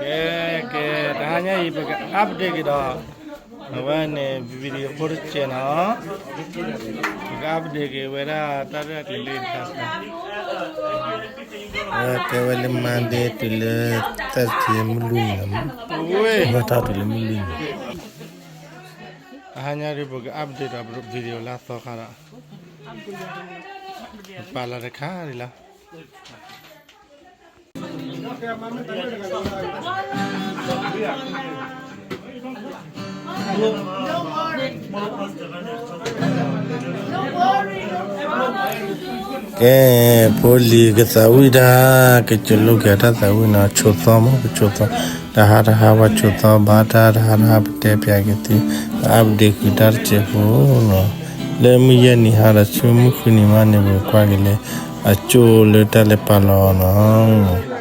ကဲ ကဲ တဟါညါအံၤ ပက update က့ၤဒီး အဝဲန့ၣ် video ဖိတကဲးနီၤ, ပက update က့ၤဝဲဒၣ်တၢ်ရဲၣ်ကျဲၤလံတခါ, ကဲဝဲလၢ Monday တုၤလၢ Thursday မုၢ်လွံၢ်နံၤ, မ့ၢ်တၢ်တုၤလၢမုၢ်လွံၢ်နံၤ, တဟါညါဒ်ပက update ဒီး video လၢအသီခါဒီး ပာ်လီၤတခါဒ်လီၤ. ကဲ ဖိလံၤကသးဝံၣ်တၢ်, ကစၢၢ်လိာ်က့ၤတၢ်သးဝံၣ်နီၤ, ဆိးသီမး ပဆိးသီ, တဟါတဟါပှၤဆိးသီဘၣ်တၢ်, တဟါတဟါ ပတဲပၠးက့ၤသု, ပ update ဃုာ်တၢ်တစဲးဖိနီၤ, လၢမုၢ်ယဲၢ်နံၤဟါဒီး ဆူမုၢ်ဃုနံၤမးန့ၣ် ပကွၢ်က့ၤလၢ အကၠိလၢတၢ်လဲၤပာ်လီၤနီၤ.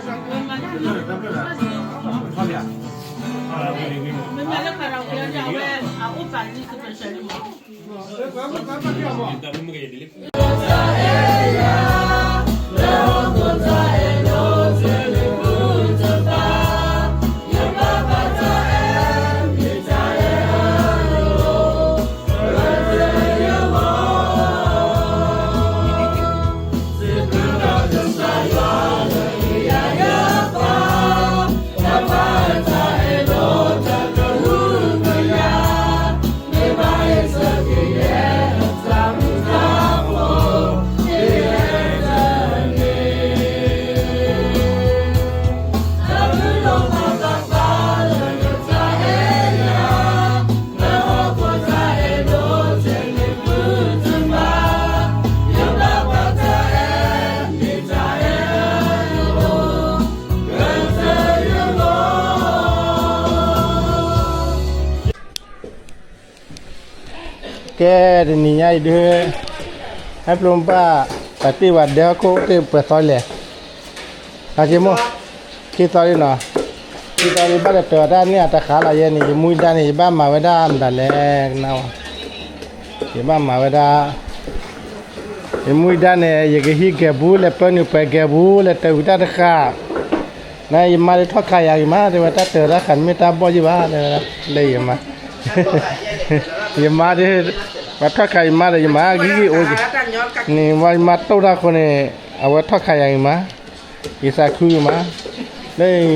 ကဲ တနံၤညါအံၤဒုး ဟဲဖျိဘၣ် ပာ်တ့ၢ်ဝဲဒၢဟီၣ်ခိၣ်တ့ၢ်ပှဲၤသီလဲၣ်, ဟးက့ၤမိၢ်, ခံသီလံနီၤ, ခံသီလံ ဘၣ်တတၢၤတၢ်န့ၢ်အတဃာ်လီၤယဲန့ၣ်, ယမူဒါန့ၣ် ယဘၣ်မၤဝဲဒၣ်မတၤလဲၣ်, ကနၣ်ဝဲ, ယဘၣ်မၤဝဲဒၣ် ယမူဒါန့ၣ် ယကဟံးကဲၤပူၤ လဲၤပၢနုာ်ပှဲၤကဲၤပူၤ လဲၤတၢၤဝံၤတၢ်တဃာ်, နယမါဒုးထီၣ်ခးယၤဂ့ၤမး တဲဝဲ တၢ်တၢၤတၢ်ဃာ်န့ၣ်မ့ၢ်တၢ်ဘီၣ်ယံၢ်ဘၣ် တဲဝဲဒၣ်, လၢယမါ, ယမါဒုး ပှၤထီၣ်ခးယမါဒီး ယမါဂံၢ်ဂံၢ်အိၣ်က့ၤ, န့ၣ် ယမါတိၢ်တၢ်အဃိန့ၣ် အဝဲထီၣ်ခးယၤဂ့ၤမး, ယသးခုဂ့ၤမး, လၢ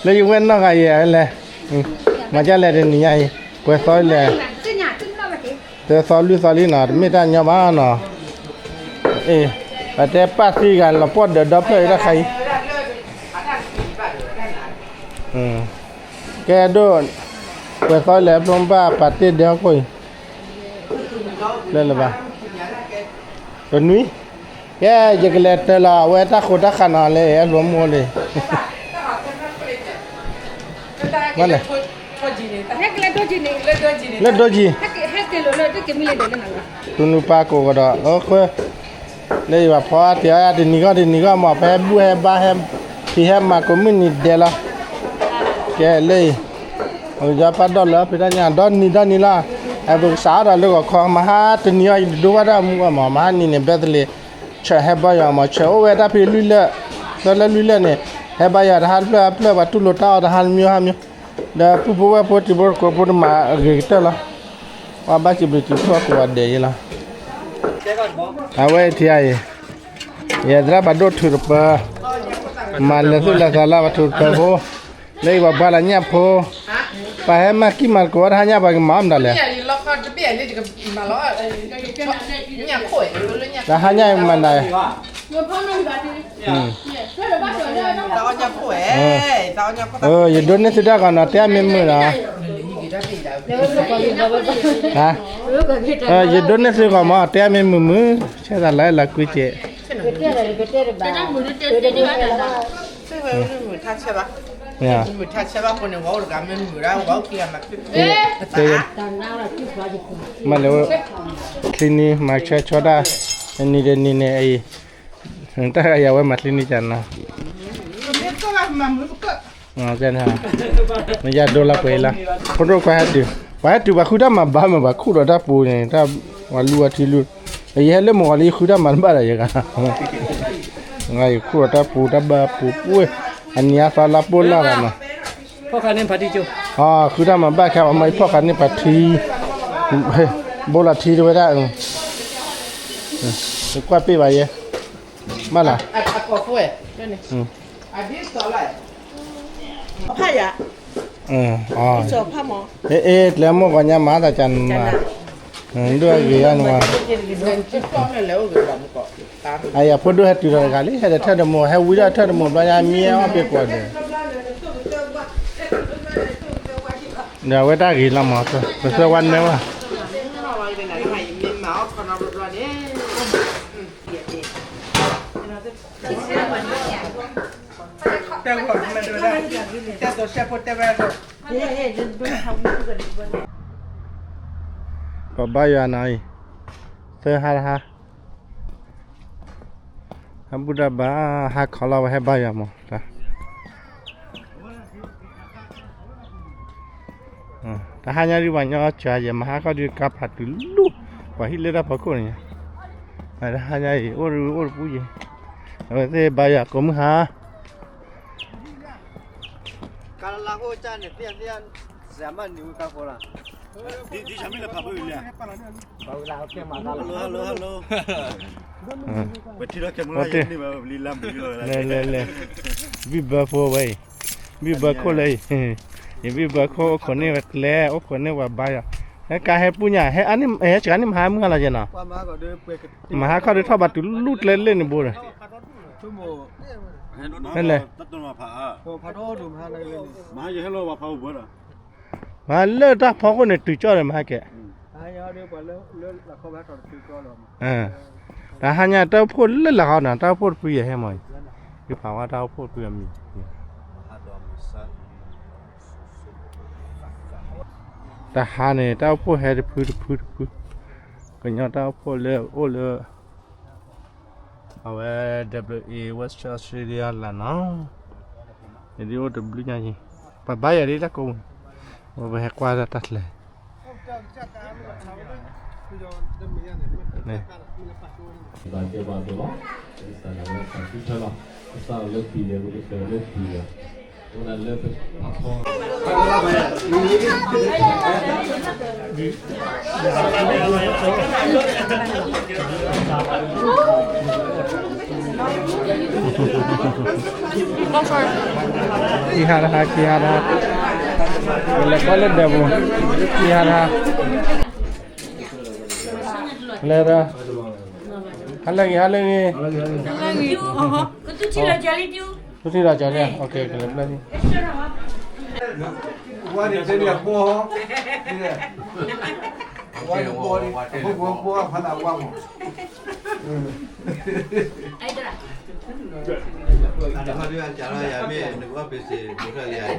လၢယဝဲၢ်နီၢ်ဂၤယဲလဲၣ်, မၤဒ်လဲၣ်တနံၤညါအံၤ, ပှဲၤသီလဲၣ်, တသီလွံၢ်သီလံနီၤ, တမ့ၢ်တၢ်ညီဘၣ်နီၤ, အ့ ပတဲပၢ်သံဂၤလီၤပှီၢ်ဒၢးဒီဖျၢၣ်အံၤ တၢ်ခါအံၤ, ကဲဒိၣ်, ပှဲၤသီလဲၣ် ဖျိဘၣ်ပာ်တ့ၢ်ဒဲဟီၣ်ခိၣ်အံၤ, လၢလၢၤဘၣ်, တနွံ ကဲ ယကလဲၤတၢၤလီၤ အဝဲတၢ်ဃိတၢ်ဃာ်နီၤလၢ အဲၣ်လိာ်မိၢ်လံ, မ့ၢ်လဲၣ်, လၢဒိကံ, တူၢ်နုာ်ပာ်ကိးကဒီး လၢယဘၣ်ဖီအါတ့ၢ်အါတနံၤဂီၢ်တနံၤဂီၢ်မး ပဟဲဘူၣ်ဟဲဘါဟဲ, ဖံးဟဲမၤကိးမုၢ်နံၤဒဲးလီၤ, ကဲလၢအံၤ, ယပၢ်ဒီၣ်လၢဖံးတၢ်ညၣ် ဒီနံၤဒီနံၤလီၤ, ပကစးထီၣ်လၢဂီၤခီ မဟါတနံၤအံၤ ယဒိဘၣ်တၢ်မူအီၤမး မဟါနံၤန့ၣ် ဘဲသလ့း ဆၢဟဲဘါယွၤမး ဆၢအိၣ်ဝဲတၢ်ဖံးလွံၢ်လၢၢ်, သၢလၢလွံၢ်လၢၢ်န့ၣ် ဟဲဘါယွၤတဟါတဖျၢၣ်ဟါတဖျၢၣ် ပှၤတူၢ်လိာ်တၢ်အီၣ်တဟါတမံၤဟါမံၤ, ဒီးပုၢ်ဖိဝဲၢ်ဖိတံၤဖိသကိးဖိတမၤအဂ့ၤကတၢၢ်လီၤ, ပှၤဘၣ်စံးဘျုးစံးဖှိၣ်ကိးဂၤဒဲးယဲလီၤ, အဝဲအံၤထံဧါအံၤ, ယသရၣ်ဘၣ်ဒိၣ်ထုးတပၢ, မၤလဲၤသူၣ်လဲၤသးလၢပထုးတပၢဖိ, လၢယပှၤဘါလၢညၣ်ဖိ, ပှၤဟဲမၤကံၢ်မၤသကိးတဟါညၣ်ပှၤကမၤအီၣ်မတၤလဲၣ်, တဟါညၣ်မၤနၤ, ယဒိးန့ၢ်သုတၢ်ဂီၤနီၤ တဲအမ့ၢ်မုာ်နီၤ, ယဒိးန့ၢ်သုဂီၤမး တဲအမ့ၢ်မုာ်မုာ်, ဆဲသးလၢလၢကွံာ်က့ၤ မ့ၢ်လဲၣ်, ချံနံၤမၤဆၢဆီတၢ်, နံၤတနံၤန့ၣ်အံၤ, တၢ်ဂၤယၤဝဲမၤချံနံၤကနၤ, မ့ၢ်ယၤဒိလၢပှဲၤလီၤ, ဖိဒိၣ်ခွါဟဲတုၤ, ပှၤဟဲတုၤပှၤဃုတၢ်မၤဘၣ်မ့ၢ်ပှၤခူၣ်ဒီးတၢ်ပူၤန့ၣ် တၢ်ဝၤလူဝဲထံလူ, ယဟဲလၢမုၢ်ဂီၤလၢယဃုတၢ်မၤတဘၣ်ဒီးယဂၤ ယခူၣ်အီၤတၢ်ပူၤတၢ်ဘၣ်ပူၤပူၤ, အနံၤအါသီလါပိၢ်လၢ်လီၤနီၤ, ဖီၣ်ဃာ်န့ၢ်ဖးထံကၠိ, ဃုတၢ်မၤဘၣ်ခဲအံၤ မ့ၢ်ဖီၣ်ဃာ်န့ၢ်ဖးထံ, ဘိလီၤထံတဝဲဒၣ်, တကွၢ်ပ့ၢ်ဘၣ်ယဲ, ဘၣ်လီၤ, အ့ၣ် ကျဲမိၢ်ဂီၤညါမၤသးကနၤ, ဒိၣ်အဂ့ၤအါန့ၣ်ဝဲ, အယၤဖိဒိၣ်ဟဲတုၤထီၣ်တဂၤလံ ဟဲဒီးထၢၣ်တမိၢ် ဟဲဝံဒၣ်ထၢၣ်တမိၢ်ဘျီညါမံအီၣ်ပ့ၤကွီၢ်ဒီး, ဒီးအဝဲတၢ်ဂ့ၤလီၤမး, ပသၢဝဲနဲဝဲ, ပဘါယွၤနီၤအံၤ, သၢဟါတဟါ, ဟဲဘူၣ်တၢ်ဘါ, ဟါခီလီၤဝဲဟဲဘါယွၤမး, တဟါညါဒုးပှၤညီစှၤယဲ မဟါခီဒုးကါဖးတုၤလူၢ်, ပှၤဟံၣ်လၢတၢ်ဖီခိၣ်န့ၣ်, တဟါညါအံၤ အိၣ်တပူၤယဲ, အဝဲသ့ၣ်ဘါယွၤကိးမုၢ်ဟါ ကါလၢလၢအိၣ်ကၢ်န့ၣ် သ့ၣ်သ့ၣ်, စမၢ်နံၤဝဲကါဃိလီၤ, ဒ်ဆၣ်မ့ၢ်လၢဖးဖုလံ, ပထံၣ်လီၤကဲမူလၢယဲန့ၣ်, လံလါမုၢ်လီၤ, လဲၤလဲၤလဲၤ, ဘံၣ်ဘၢဖိဝဲအံၤ, ဘံၣ်ဘၢခိၣ်လၢအံၤ, ယဘံၣ်ဘၢခိၣ်အိၣ်ခိးန့ၢ်ဝဲကျဲ အိၣ်ခိးန့ၢ်ဝဲဘါယွၤ, ဟဲကါဟဲပူညါ, ဟဲစှၤန့ၣ်မဟါမုၢ်ဟါလီၤယဲနီၤ, မဟါခီဒုးထီၣ်ဘၣ်တုၤလူၢ်ကျဲလၢန့ၣ်ဘိဒီး, လဲၤလဲၤ မၤလၢတၢ်ဖီခိၣ်န့ၣ် တုၤကၠီၣ်ဒီးမၤဟဲကဲ, တဟါညါတၢ်အိၣ်ဖှိၣ်လၢလၢ်ဃီနီၤ, တၢ်အိၣ်ဖှိၣ်တဖုလၢလၢ်ဃီနီၤ, တၢ်အိၣ်ဖှိၣ်တဖုယဲဟဲမး, ယဖးဝဲတၢ်အိၣ်ဖှိၣ်တဖုအမံၤ, တဟါန့ၣ် တၢ်အိၣ်ဖှိၣ်ဟဲတဖုတဖုတဖု, ကညီတၢ်အိၣ်ဖှိၣ်လၢအိၣ်လၢ အဝဲ W A Western Australia လၢနီၤ, ယဒ်အိၣ်တဘျုးညါအံၤ, ပဘါယွၤလံတၢ်ကိးမုၢ်, ပဟဲကွၢ်တၢ်တၢ်ကျဲၤ, ခံဟါတဟါ ခံဟါတဟါ, လဲၤကွၢ်လၢဒဲးပူၤ, ခံဟါတဟါ, လဲၤဒီး, ဟါလၢဂ့ၤ ဟါလၢဂ့ၤ, ကထံၣ်လီၤကလံ, ကလဲၤဘျၢလံ, ဝါန့ၣ်တဲန့ၣ်အဘီ, ဝါန့ၣ်အဘီ, အဘီဖးလၢအဝါမး, တဟါဒုးအစးထီၣ်ယၤမ့ၢ်နကအီၣ်ပ့ၤစ့ၤ ဘူးထီၣ်လံယၤ, ယ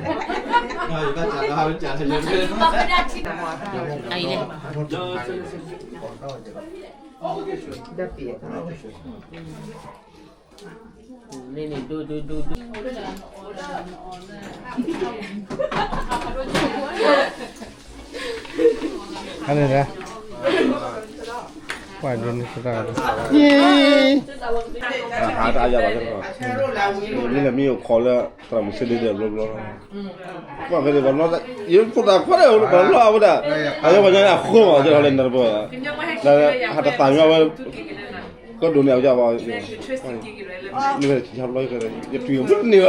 ဘၣ်စးထီၣ်ဟါဝဲစးထီၣ်ယၤမ့ၢ် န့ၣ်န့ၣ် ဒိဒိဒိဒိ န့ၣ်ဒၣ်, ကွၢ်ဒိန့ၣ်သရၣ်, ယံၤ, ဟးတၢ်ယၤဘၣ်, မ့ၢ်လၢမ့ၢ်အိၣ်ခိးလၢ သရၣ်မုၣ်စ့ဒ့ဒီးဘျီဘျီ, ကွၢ်က့ၤဘၣ်လီၤ, ယဖိသၣ်ခွါဒီးဘၣ်လီၤအဝဲဒၣ်, အယဲပှၤညီန့ၣ်အဃိမး ကလၢနတပၢၢ်, ဟးတသးမံဝဲ ကဒိးန့ၢ်အကဘၣ်, မ့ၢ်ဝဲတဆံးဘျီ, ယတွံၢ်မုၢ်တန့ၢ်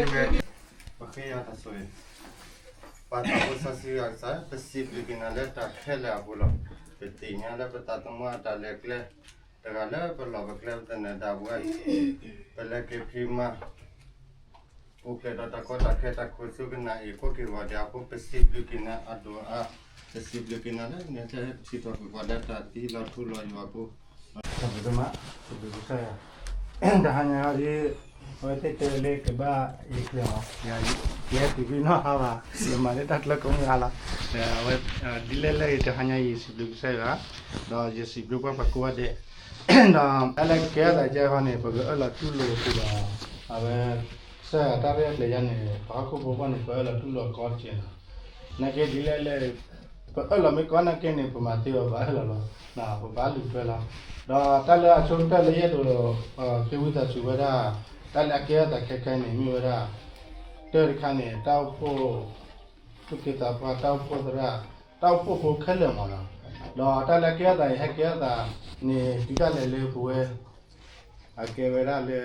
ဘၣ်, ပဃ့ယၤတၢ်ဆိၣ်ဂ့ၤ, ပၢ်သးဘိစီဆှံယွၤကစၢ်, ပစံးဘျုးက့ၤနၤလၢတၢ်ခဲလၢာ်အပူၤလီၤ. ပသ့ၣ်ညါလၢပသးသမူအတၢ်လဲၤကျဲ, တဂၤလၢပလီၢ်ပကျဲပသနၢၣ်ဒၣ်ဝဲ, ပလဲၤက့ၤဖံးမၤ အိၣ်ဖျဲၣ်ဒီးတၢ်ကီတၢ်ခဲတၢ်ခိၣ်ဆူကနၣ်အံၤ ကိးက့ၤဂီၤဒဲးအဃိ ပစံးဘျုးက့ၤနၤအဒိၣ်အါ, ပစံးဘျုးက့ၤနၤလၢနဟဲထံၣ်ထီၣ်က့ၤပှၤလၢတၢ်သံလီၤထူလီၤယိာ်အပူၤ, တၢ်ဘျုးဒိၣ်မး, တၢ်ဘျုးကစၢ်ယွၤ, တဟါညါအံၤ, အဝဲသ့ၣ်တဲလၢကဘၣ်ယကျဲၤအီၤ, ယဟဲတုၤဖဲနီၢ်ဟါဘၣ်, ယမၤလၢတၢ်ကျၢၤကိးမုၢ်ဟါလီၤ, အဝဲ, ဒ်လဲၣ်လဲၣ်ဂ့ၤ တဟါညါအံၤ ယစံးဘျုးကစၢ်ယွၤ, ဒီးယစံးဘျုးပှၤကိးဂၤဒဲး ဒီးတၢ်လၢကဲထီၣ်သးကဲဃီန့ၣ် ပကအၢၣ်လီၤတူၢ်လိာ်ဃုာ်ဒီး, အဝဲ, ကစၢ်ယွၤတၢ်ရဲၣ်တၢ်ကျဲၤယါန့ၣ် ပှၤဟီၣ်ခိၣ်ဖိအဂီၢ်န့ၣ် ပအၢၣ်လီၤတူၢ်လိာ်ကီတက့ၢ်လီၤ. နာ်က့ဒ်လဲၣ်လဲၣ်, ပအၢၣ်လီၤမ့ၢ်ကီနာ်က့န့ၣ် ပမၤသ့အီၤ ပဘၣ်အၢၣ်လီၤလီၤ. ပဘၣ်လူၤထွဲလီၤ. ဒီးတၢ်လၢအဆိကတၢၢ်လၢယအဲၣ်ဒိးဃ့ဝံသးစူၤဝဲဒၣ်, တၢ်လၢအကဲထီၣ်သးခဲခဲန့ၣ် မ့ၢ်ဝဲဒၣ် တၢ်တခါန့ၣ် တၢ်အိၣ်ဖှိၣ်သူၣ်က့သးပှၢ်, တၢ်အိၣ်ဖှိၣ်သရၣ်, တၢ်အိၣ်ဖှိၣ်ဖိခဲလၢာ်မ့ၢ်နီၤ. ဒီးတၢ်လၢအကဲထီၣ်သးန့ၣ် ဟဲကဲထီၣ်သးန့ၣ် တုၤဒၣ်လဲာ်လၢပဝဲ အကဲဝဲဒၣ်လၢ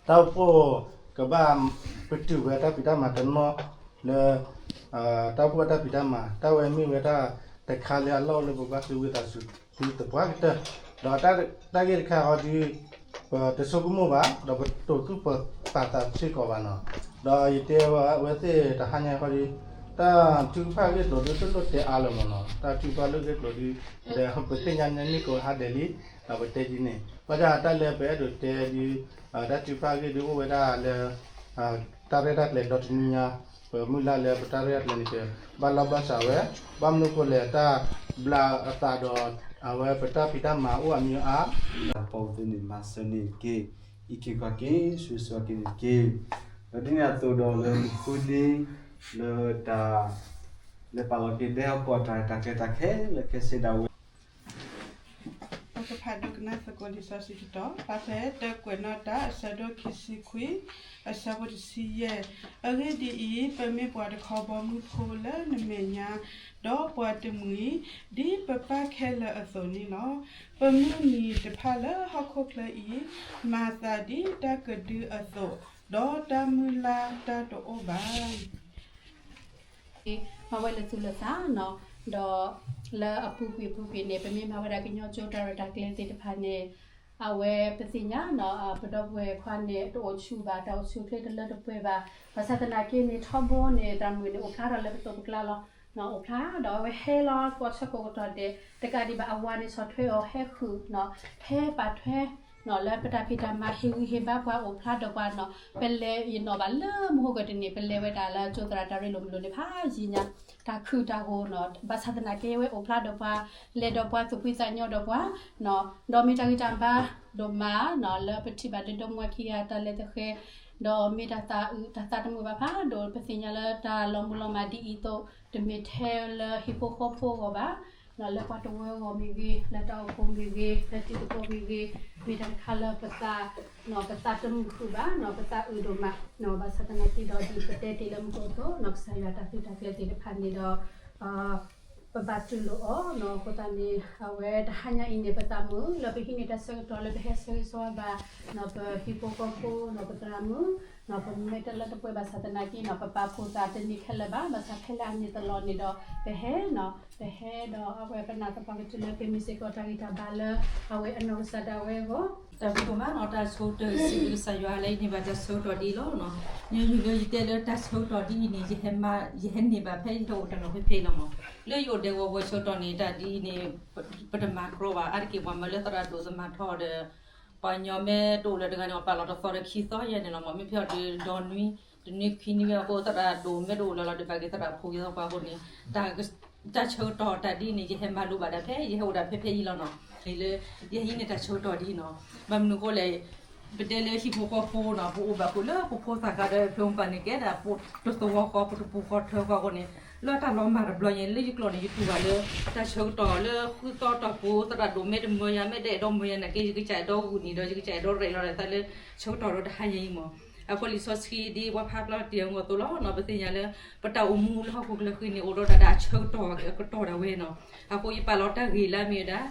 တၢ်အိၣ်ဖှိၣ်ကဘၣ်ပတုာ်ဝဲတၢ်ဖံးတၢ်မၤတနီၤလၢ တၢ်အိၣ်ဖှိၣ်တၢ်ဖံးတၢ်မၤ တၢ်ဝဲမ့ၢ်ဝဲဒၣ်တခါလၢအလီၢ်အိၣ်လၢပဘၣ်ဃ့ဝံသးစူၤသုသပှၢ်ကတၢၢ်. ဒီးတၢ်ဂ့ၢ်တခါဃီဒီး ပတဆိကမိၣ်ဘၣ် ဒီးပတိာ်သူၣ်ပာ်သးစ့ၢ်ကီးဘၣ်နီၤ. ဒီးယတဲဝဲသ့ၣ်တဟါညါဃီဒီး တၢ်ထုကဖၣ်ဂ့ၢ်ကျိၤဒုးတလိၣ်တဲအါလၢၤမ့ၢ်နီၤ. တၢ်ထုကဖၣ်လၢဂ့ၢ်ကျိၤဒုး ဒီးပသ့ၣ်ညါန့ၣ်မ့ၢ်ကိးဟါဒဲးလံ, ဒီးပတဲဒ်န့ၣ် ဘၣ်ဆၣ်တၢ်လၢပအဲၣ်ဒိးတဲဒုး တၢ်ထုကဖၣ်ဂ့ၢ်ဒုးအိၣ်ဝဲဒၣ်လၢ တၢ်ရဲၣ်တၢ်ကျဲၤဒီတနံၤညါ, ပမုၢ်လၢ်လၢပတၢ်ရဲၣ်တၢ်ကျဲၤန့ၣ်က ဘၣ်လီၢ်ဘၣ်စးဝဲ, ဘၣ်မနုၤဃိလဲၣ် တၢ်ဘျးအသးဒီး အဝဲပတၢ်ဖံးတၢ်မၤအိၣ်အမံၤအါ ပှၤအိၣ်သ့ၣ်န့ၣ် မၤစၢၤန့ၣ်က့ၤ အံးက့ၤခီၣ်က့ၤ ဆူစှီၤက့ၤန့ၣ်က့ၤ, ဒီးဒ်န့ၣ်အသိးဒီးလၢမုၢ်ဃုနံၤ လၢတၢ် လၢပာ်လီၤက့ၤဒဲဟီၣ်ကဝီၤတၢ်ရဲၣ်တၢ်ကျဲၤတၢ်ခဲလၢာ်ခဲဆ့ဒၣ်ဝဲ ပကဖးဒိကနၣ်သကိးလံာ်စီဆှံကတီၢ် ဖဲတၢကွဲးနီၣ်တၢ် အဆၢဒိၣ်ခံဆံခွံ အဆၢဖိတဆံယဲၢ်. အဂ့ၢ်ဒ်အံၤ, ပမ့ၢ်ပှၤတခီဘီမုၢ်ဖိလၢနမဲာ်ညါ, ဒီးပှၤတမှံၤ, ဒ်ပပၢ်ခဲလၢာ်အသိးန့ၣ်လီၤ. ပမုၢ်နံၤတဖၣ်လၢဟီၣ်ခိၣ်ချၢအံၤ, မၤသးဒ်တၢ်ကဒုအသိး, ဒီးတၢ်မုၢ်လၢ်တၢ်တအိၣ်ဘၣ် မၤဝဲလၢသူၣ်လၢသးနီၤ, ဒီးလၢအပူၤကွံာ်ပူၤကွံာ်န့ၣ် ပမ့ၢ်မၤဝဲဒၣ်ကညီကၠိတၢ်ရဲၣ်တၢ်ကျဲၤသ့ၣ်တဖၣ်န့ၣ် အဝဲပသ့ၣ်ညါနီၤ ပဒီပုၢ်ဝဲၢ်ခွါန့ၣ် တအိၣ်ဆူၣ်ဘၣ် တၢ်အိၣ်ဆူၣ်အိၣ်ချ့တလၢတပှဲၤဘၣ်. ဘၣ်ဆၣ်သနာ်က့န့ၣ် ထီဘိန့ၣ် တၢ်မုာ်န့ၣ် အိၣ်ဖျါထီၣ်လၢပသိးပကျါလီၤ. အိၣ်ဖျါဒီးအဝဲဟဲလီၤ ကိးဆၢကိးကတီၢ်ဒဲး တကးဒံးဘၣ် အဝၤန့ၣ်ဆီၣ်ထွဲအီၤဟဲဃုာ်နီၤ ဟဲပာ်ထွဲ လၢပတၢ်ဖံးတၢ်မၤ ဟ့ၣ်ဂံၢ်ဟ့ၣ်ဘါပှၤအိၣ်ဖျါဒီးပှၤနီၤ ပလဲၤယနီၣ်ဘၣ်လၢမူခိၣ်ကတၢၢ်န့ၣ် ပလဲၤဝဲဒၣ်လၢကၠိသရၣ်တၢ်ရ့လိာ်မုာ်လိာ်န့ၣ် ဖးယံာ်ညါ တၢ်ခုၣ်တၢ်ဂီၤနီၤ ဘၣ်ဆၣ်သနာ်က့ဝဲအိၣ်ဖျါဒီးပှၤ လဲၤဒီးပှၤသူၣ်ဖှံသးညီဒီးပှၤ ဒီးမ့ၢ်တၢ်ဂံၢ်တၢ်ဘါဒိၣ်မးနီၤ လၢပထံၣ်ဘၣ်ဒီးဒီမါခံဂၤတၢ်လဲၤသဃဲၤ ဒီးမ့ၢ်တၢ်သးအုးတၢ်သးတမုာ်ဘၣ်ဖးဒိၣ် ပသ့ၣ်ညါလၢတၢ်လီၤမုၢ်လီၤမၢ်ဒ်အံၤအသိး တမ့ၢ်ထဲလၢဟံၣ်ဖိဃီဖိအဂီၢ်ဘၣ် လၢပှၤတဝၢအဂီၢ်မ့ၢ်ဂ့ၤ လၢတၢ်အိၣ်ဖှိၣ်မ့ၢ်ဂ့ၤ လၢတံၤသကိးမ့ၢ်ဂ့ၤ မ့ၢ်တၢ်တခါလၢပသး ပသးတမုာ်ဃုာ်ဘၣ်နီၤ ပသးအုးဒိၣ်မး ဘၣ်ဆၣ်သနာ်က့ဒီးဒ်ပတဲတ့ၢ်လၢမူခိၣ်အသိးနီၤ ကစၢ်ယွၤတၢ်သုတၢ်ကျဲၤသ့ၣ်တဖၣ်န့ၣ်ဒီး ပဘၣ်တူၢ်လိာ်အီၤနီၤ အဃိသတးန့ၣ် အဝဲတဟါညါအံၤန့ၣ် ပသးမုာ်လၢပဟံးန့ၢ်တၢ်ဆၢကတီၢ်လၢပဟဲဆၢဂ့ၤဆၢဝါဘၣ်နီၤ ပဟံၣ်ဖိဃီဖိနီၤ ပသရၣ်မုၣ်နီၤ ပမဲာ်တလၢတပှဲၤဘၣ်ဆၣ်သနာ်က့နီၤ ပပာ်ဖှိၣ်သးတန့ၢ်ခဲလၢာ်ဘၣ် ဘၣ်ဆၣ်ဖဲလၢအန့ၣ်သလီၤန့ၣ်ဒီး ပဟဲနီၤ ပဟဲဒီးအဝဲပနာ်သပှၢ်ကတုၤလၢပမ့ၢ်စ့ၢ်ကီးတၢ်ဂံၢ်တၢ်ဘါလၢ အဝဲအနီၢ်ကစၢ်ဒၣ်ဝဲအဂီၢ် တၢ်ဘျုးဒိၣ်မးနီၤ တၢ်ဆိကတၢၢ်စံးဘျုးကစၢ်ယွၤလၢယန့ၢ်ဘၣ်တၢ်ဆၢကတီၢ်ဒ်အံၤလီၤနီၤ ယုၢ်ယုၢ်လၢယတဲလၢတၢ်ဆၢကတီၢ်ဒ်အံၤန့ၣ် ယဟဲမၤ ယဟဲန့ၢ်ဘၣ်ဖဲယဟဲအိၣ်တၢ်လီၢ်ဖဲဖဲအံၤလီၤမး လၢယအိၣ်ဒဲကဝီၤဝဲဆၢကတီၢ်န့ၣ် တၢ်ဒ်အံၤန့ၣ် ပတမၤကြီဘၣ် အါတက့ၢ်ပှၤမၤလၢသရၣ်ဒိၣ်သမါထီဒီး ပှၤကညီမ့ၢ်တအိၣ်လၢၤတဂၤန့ၣ် ပှၤပာ်လီၤတသီဒီးခံသီယဲၢ်န့ၣ်လီၤမး မ့ၢ်ဖဲအီၤဒီးဒီနွံ တနွံခံနွံဝဲအဃိ သရၣ်ဒိၣ်မ့ၢ်တအိၣ်လၢၤလီၤဒီး ဘၣ်က့ၤသရၣ်ဖိယသပှၢ်ဖိန့ၣ် တၢ်ဆၢကတီၢ်တၢ်ဒ်အံၤန့ၣ် ယဟဲမၤလိဘၣ်ဒၣ်ဖဲ ယဟဲအိၣ်ဒၣ်ဖဲဖဲအံၤလီၤနီၤ လၢ ယဟံးန့ၢ်တၢ်ဆၢကတီၢ်ဒ်အံၤနီၤ ဘၣ်မနုၤအဃိလဲၣ် ပတဲလၢဟံၣ်ဖိဃီဖိနီၤ ပအိၣ်ဘၣ်ဃုာ်လၢပဖိသၣ်ဃာ်ဒီး ဖဲပပၢ်န့ၣ်ကဲဒၣ်ပတသဝီဃီ ပတပူၤဃီထၢဃီအဃိန့ၣ် လၢတၢ်လီၤမၢ်တဘျီညါ လၢယကျိာ်န့ၣ် ယတူၢ်ဘၣ်လၢ တၢ်ဆၢကတီၢ်လၢဃုသီတီၢ်ပူၤ သရၣ်ဒိၣ်မ့ၢ်တမၢယၤ မ့ၢ်တအဲၣ်ဒိးမၢယၤနာ်က့ ယကစၢ်အဲၣ်ဒိးဂုာ်န့ၢ်ဒီး ယကစၢ်အဲၣ်ဒိးရဲၣ်လီၤဒၣ်သးလၢ ဆၢကတီၢ်ဒီးတဟါညါအံၤမး အဃိလံာ်စီဆှံဒ်ပှၤဖးဖျါတ့ၢ်အဂီၢ်အသိးလီၤနီၤ ပသ့ၣ်ညါလၢ ပတၢ်အိၣ်မူလၢဟီၣ်ခိၣ်ချၢဃံန့ၣ် အိၣ်ဒီးဒၣ်အဆၢကတီၢ်အကတီၢ်ဒၣ်ဝဲနီၤ အဃိယပာ်လီၤတၢ်ဂ့ၢ်လၢအမ့ၢ်ဝဲဒၣ်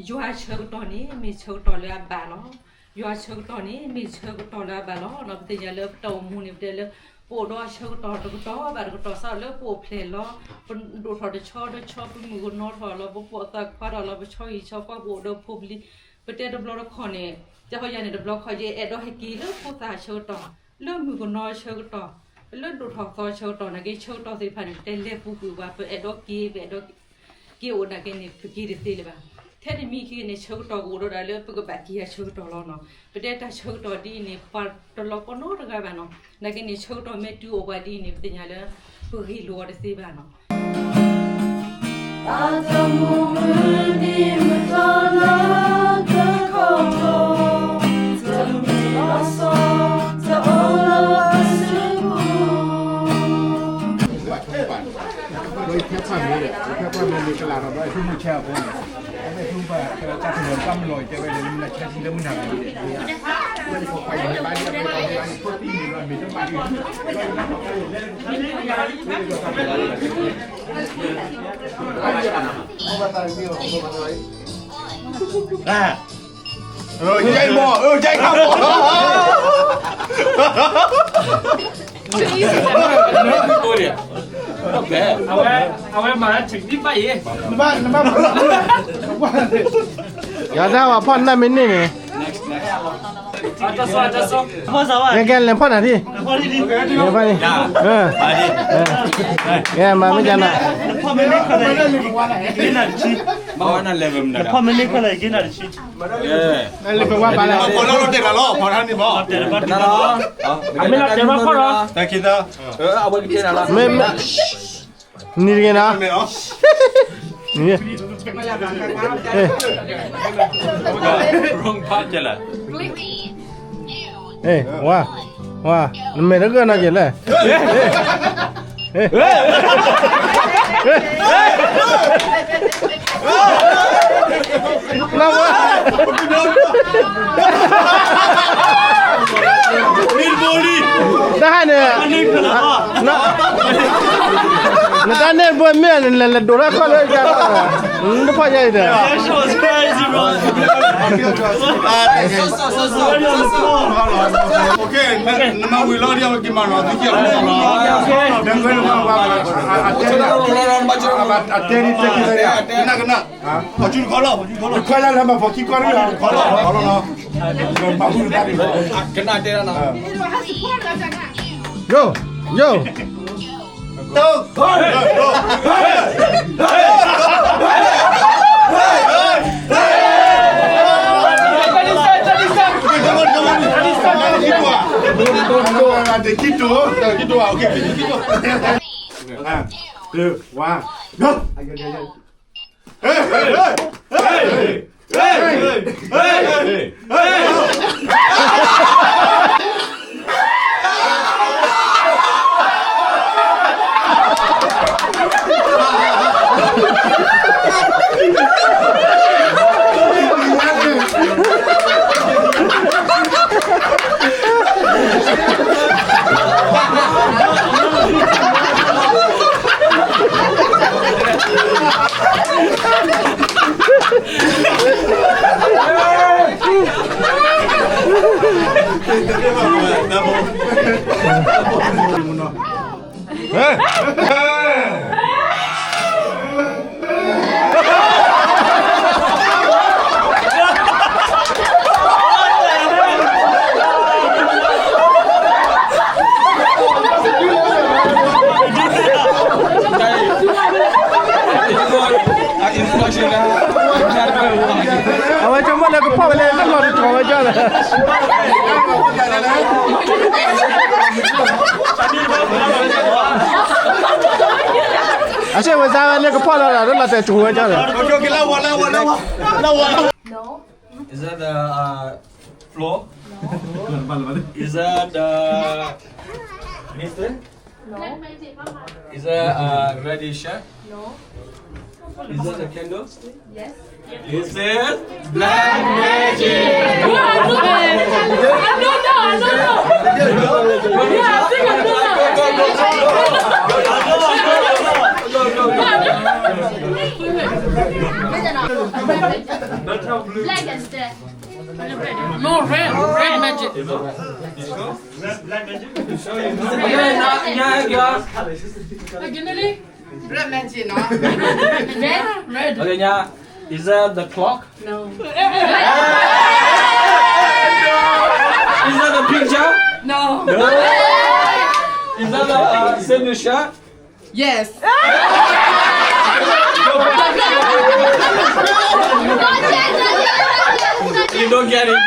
ယွၤဆၢကတီၢ်န့ၣ် မ့ၢ်ဆၢကတီၢ်လၢအဘၣ်လီၤ. ယွၤဆၢကတီၢ်န့ၣ်မ့ၢ်ဆၢကတီၢ်လၢအဘၣ်လီၤနီၤ ပသ့ၣ်ညါလၢပတၢ်အိၣ်မူန့ၣ် ပတဲလၢ ပအိၣ်ဒီးဆၢကတီၢ်တကတီၢ်ဘၣ်တကတီၢ် စးလၢပအိၣ်ဖျဲၣ်လီၤ ပဒိၣ်ထီၣ်တဆီတဆီ ပမုၣ်ကနီၤထီၣ်လီၤ ပပိာ်သးခွါထီၣ်လီၤ ပဆီဟံၣ်ဆီဃီ ပအိၣ်ဒီးဖိပလံၤ ပတဲတဘျီတခီၣ်န့ၣ် ကဟီယၤန့ၣ်တဘျီခီၣ် ယအဲၣ်ဒိးဟဲက့ၤလၢဖိသၣ်ဆၢကတီၢ် လၢမုၣ်ကနီၤဆၢကတီၢ် လၢဒိၣ်ထီၣ်သီဆၢကတီၢ်နာ်က့ ဆၢကတီၢ်သ့ၣ်တဖၣ်န့ၣ် ပတဲလဲၤပူၤကွံာ်ပှၤ ပအဲၣ်ဒိးက့ၤ ပအဲၣ်ဒိး က့ၤအိၣ်နာ်က့န့ၣ် ပက့ၤတသ့လၢၤဘၣ်. ထဲတမံၤခံန့ၣ် ဆၢကတီၢ်ကအိၣ်ဒီးဒၣ်လၢပကဘၣ်က့ၤယၤဆၢကတီၢ်လီၤနီၤ. ပတဲတၢ်ဆၢကတီၢ်ဒ်အံၤန့ၣ် ပှၤတလီၤကီနီတဂၤဘၣ်နီၤ. နာ်က့န့ၣ် ဆၢကတီၢ်မ့ၢ်တုၤအိၣ်ပှၤဒ်အံၤန့ၣ် ပသ့ၣ်ညါလၢ ပဂ့ၢ်လိာ်အီၤတသ့ဘၣ်နီၤ. တၢ်တမူမုၢ်နံၤမတီၤလၢတခီၣ်ထီၣ်, တမ့ၢ်လီၤဆီ တအိၣ်လၢၤအစုပူၤ. ယဲၢ်မီၢ် ယဲၢ်ခါမီၢ် အဝဲ အဝဲမၤလၢ technique ဘၣ်အံၤ ယၤဒၣ်ဝဲဖီၣ်နၢ်မ့ၢ်န့ၢ်န့ၣ် ကဲကဲလဲၤဖီၣ်နၤထံၣ် လဲၤဖီၣ်န့ၣ် ကဲမၤမ့ၢ်ကနၤ မ့ၢ်တဲဘၣ်ဖီၣ်လီၤ မ့ၢ် နံၤတက့ၤနီၤ နံၤ ဝါ ဝါ နမဲာ်တဂၢၢ်နီၤက့ၤလဲၣ် လၢဝါ တၢ်ဟါန့ၣ် နတၢ်န့ၢ်ဘိမ့ၢ် နလဲၤဒိးတၢ်ခီၣ်လၢ နတဖီၣ်ညါအံၤဒီး အတဲန့ၣ်တဲက့ၤ ကနၣ်ကနၣ် ဖီၣ်စုတခီလီၤ ဖီၣ်စုတခီလီၤ ကနၣ်တဲဒၣ်နီၤ ယိ ယိ အဝဲကမီၣ်လၢကဖီၣ်ဝဲလၢလီၢ်တတီၤဝဲကၢ်လၢ အဆ့ဝဲစါဝဲလၢ ကဖီၣ်လီၤလၢလီၢ်တဲာ်ကဝဲကၢ်လၢ Is that the uh, floor? Is that the mister? No. Is that a ready shirt? No. Is that a candle? Yes. Is it black magic? No, no, no, no, no. Yeah, I think I know that. Black is there. No, red, red magic. Originally? Red magic, no? Red? Red. Okay, yeah. Is that the clock? No. Is that the picture? No. No. Is that the uh, same shirt? Yes. You don't get it.